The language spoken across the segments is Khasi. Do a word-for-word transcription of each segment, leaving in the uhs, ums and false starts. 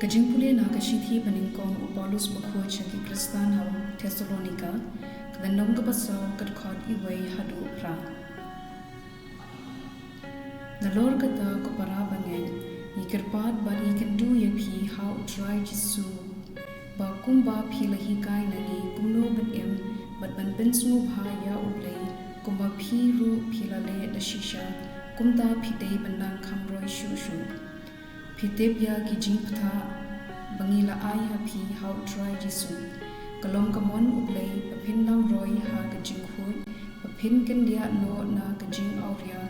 Ka jingpule na ka shithi ba nyngkong u Paulus bakhuid sha ki Khristan ha Thessalonika, ka lynnong kaba saw, ka dkhot iwei haduh phra. Nalor kata, ko para bangeit, ngi kyrpad bad ngi kyntu ïa phi ha U Trai Jisu, ba kumba phi la hikai na ngi kumno ban im bad ban pynsngewbha ïa U Blei, kumba phi ruh phi la leh da shisha, kumta phi dei ban nang kham roi shuh shuh. Phi tip ïa ki jingbthah ba ngi la ai ha phi ha U Trai Jisu. Ka long ka mon U Blei ba phin nang roi ha ka jingkhuid, ba phin kyndiah noh na ka jingawria,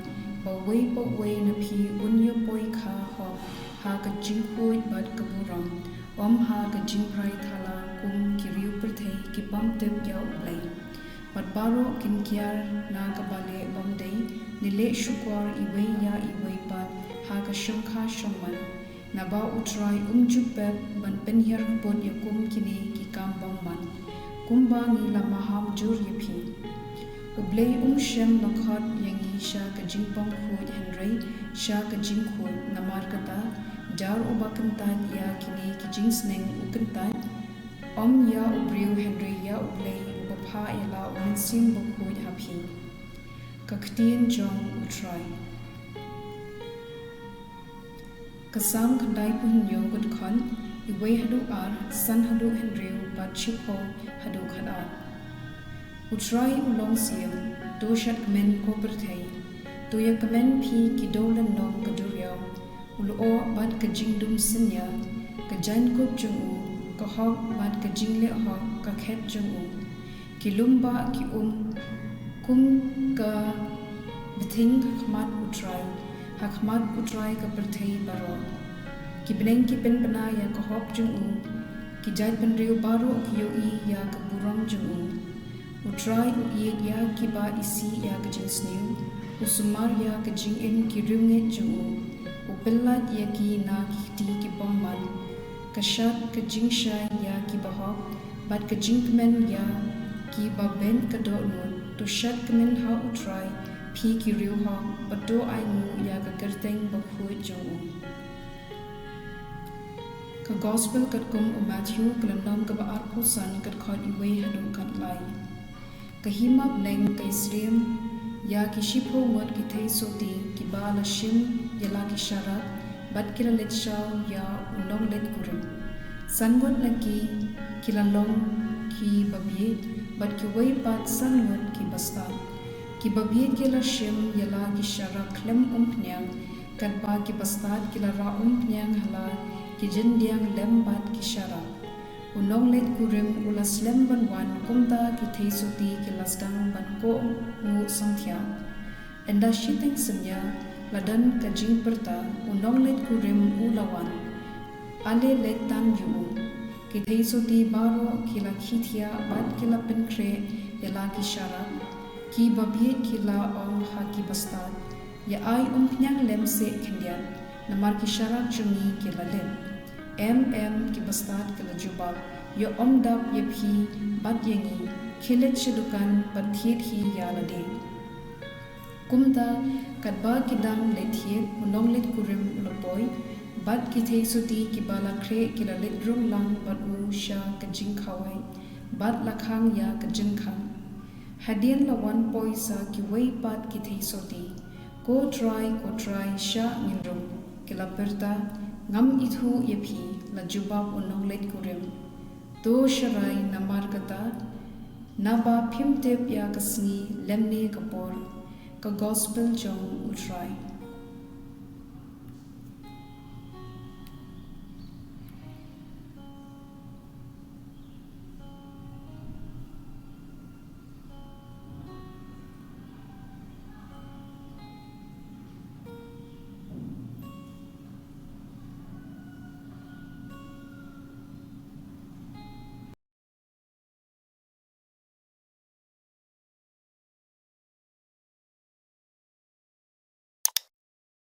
ba uwei pa uwei na phi un ïa poi kha hok ha ka jingkhuid bad ka burom, ym ha ka jingprai thala kum ki riew pyrthei ki bym tip ïa U Blei. Bad baroh kin kiar na kaba leh bymdei, ne leh shukor iwei ïa iwei pat ha ka shongkha shongman. Naba U Trai um ju pep ban pynhiar kput ïa kum kine ki kam bymman, kumba ngi la maham jur ïa phi. U Blei um shym la khot ïa ngi sha ka jingbymkhuid hynrei sha ka jingkhuid, namar kata, jar uba kyntait ïa kine ki jingsneng u kyntait, ym ïa u briew hynrei ïa U Blei uba phah ïa la U Mynsiem Bakhuid ha phi. Ka ktien jong U Trai. Ka Salm khyndaiphew hynñiew, ka dkhot iwei haduh ar, san haduh hynriew bad shiphew haduh khadar. U Trai u long siem, to shad kmen ko pyrthei, to ïa kmen phi ki dewlynnong ka duriaw, u lyoh bad ka jingdum synñia, ka jaiñkup jong u, ka hok bad ka jingleh hok ka khet jong u. Ki lum bah ki um kum ka bthing ha khmat U Trai, ha khmat U Trai ka pyrthei baroh. Ki bneng ki pynbna ïa ka hok jong u, ki jaitbynriew baroh ki ïohi ïa ka burom jong u. U Trai u ïeit ïa kiba isih ïa ka jingsniew, u sumar ïa ka jingim ki riewngeit jong u, u pyllait ïa ki na ki kti ki bymman. Ka shad ka jingshai ïa kiba hok, bad ka jingkmen ïa kiba beit ka dohnud. To shad kmen ha U Trai, phi ki riew hok, bad to ainguh ïa ka kyrteng bakhuid jong u. Ka Gospel katkum u Matthew, ka lynnong kaba arphew san, ka dkhot iwei haduh khatlai. Ka hima bneng ka ïasyriem ïa ki shiphew ngut ki thei sotti kiba la shim ïa la ki sharak, bad ki la leit shaw ïa u nongleit kurim. San ngut na ki ki la long kiba bieit, bad kiwei pat san ngut kiba stad. Kiba bieit ki la shim ïa la ki sharak khlem umphniang, katba kiba stad ki la rah umphniang ha la ki jyndiang lem bad ki sharak. U nongleit kurim u la slem ban wan, kumta ki thei sotti ki la sdang ban kohnguh sangthiah. Ynda shiteng synñia, la don ka jingpyrta, u nongleit kurim u la wan. Ale leit tan ïa u. Ki thei sotti baroh ki la khie thiah bad ki la pynkhreh ïa la ki sharak. Kiba bieit ki la ong ha kiba stad, ïa ai umphniang lem seh khyndiat, namar ki sharak jong ngi ki la leit. Em, em, kiba stad ki la jubab, ïoh ym dap ïa phi bad ïa ngi, khie leit sha dukan bad thied hi ïa lade. Kumta, katba ki dang leit thied, u nongleit kurim u la poi, bad ki thei sotti kiba la khreh ki la leit rung lang bad u sha ka jingkhawai, bad la khang ïa ka jingkhang. Hadien la wan poi sa kiwei pat ki thei sotti. Ko Trai, ko Trai, shah ngin rung, ki la pyrta, ngam ithuh ïa phi, la jubab u nongleit kurim. To sharai namar kata, naba phim tip ïa ka sngi lymne ka por. Ka Gospel jong U Trai.